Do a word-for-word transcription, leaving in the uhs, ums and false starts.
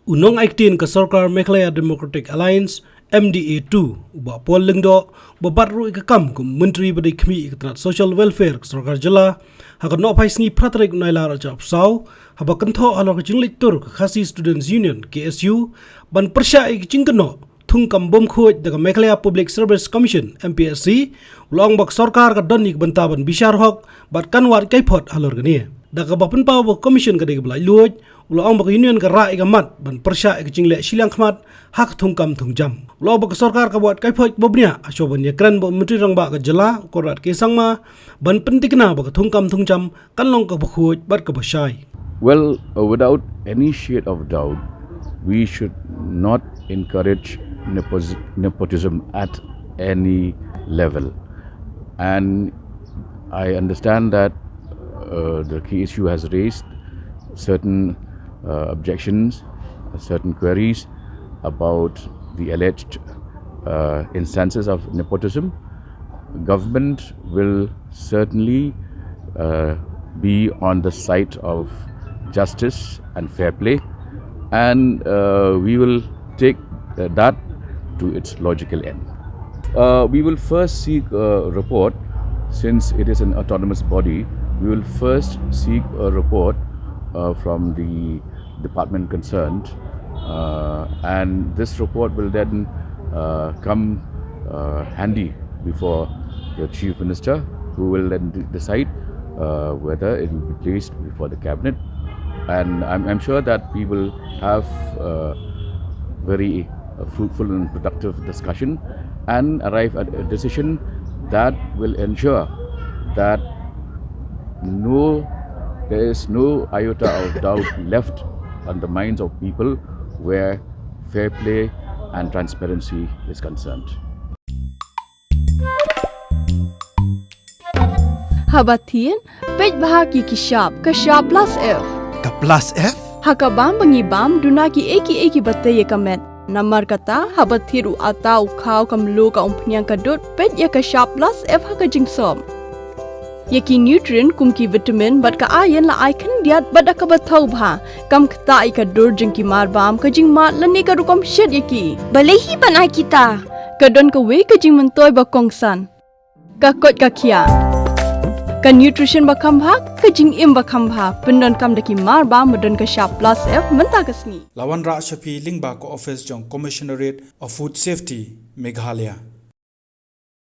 U nongai ktien ka sorkar Meghalaya Democratic Alliance, M D A two, u Bah Paul Lyngdoh, ba bat ruh ïa ka kam kum u Myntri ba dei khmih ïa ka tnat Social Welfare ka sorkar jylla, ha ka nohphai sngi phra tarik u Nailar arhajar arphew saw, haba kynthoh halor ka jingleit tur ka Khasi Students Union, K S U, ban pyrshah ïa ka jingkynnoh thungkam bym khuid da ka Meghalaya Public Service Commission, M P S C, u la ong ba ka sorkar ka don ïa ka bynta ban bishar hok bad kan wad kaiphod halor kane. Da kaba pynpaw ba ka commission ka dei kaba laitluid, u la ong ba ka union ka rah ïa ka mat ban pyrshah ïa ka jingleh shiliang khmat ha ka thungkam thungjam. U la ong ba ka sorkar ka wad kaiphod kaba bniah hashwa ban ïakren bad u Myntri Rangbah ka jylla, u Conrad K Sangma, ban pynthikna ba ka thungkam thungjam kan long kaba khuid bad kaba shai. Well, uh, without any shade of doubt, we should not encourage nepos- nepotism at any level. And I understand that uh, the K S U has raised certain uh, objections, certain queries about the alleged uh, instances of nepotism. Government will certainly uh, be on the side of justice and fair play, and uh, we will take uh, that to its logical end. Uh, we will first seek a report, since it is an autonomous body, we will first seek a report uh, from the department concerned, uh, and this report will then uh, come uh, handy before the Chief Minister, who will then de- decide uh, whether it will be placed before the cabinet. And I'm, I'm sure that we will have a very uh, fruitful and productive discussion and arrive at a decision that will ensure that no, there is no iota of doubt left on the minds of people where fair play and transparency is concerned. Haba thied, peit bha ki ki shap, ka shap plus F. Ka plus F? Ha ka bam ba ngi bam, duna ki ei ki ei ki ba tei ïa ka met. Namar kata, haba thied u atta u khaw ka mluh ka umphniang ka dud, peit ïa ka shap plus F ha ka jingsop. Ïa ki nutrient kum ki vitamin bad ka iron la ai khyndiat bad da kaba thaw bha. Kam ktah ïa ka dur jong ki mar bam, ka jingmad lane ka rukom shet ïa ki. Balei hi ban ai kita? Ka don kawei ka jingmyntoi ba kongsan. Ka koit ka khiah. Ka nutrition ba kham bha, ka jingim ba kham bha. Pyndonkam da ki mar bam ba don ka shap plus F mynta ka sngi. La wanrah sha phi lyngba ka office jong Commissionerate of Food Safety, Meghalaya.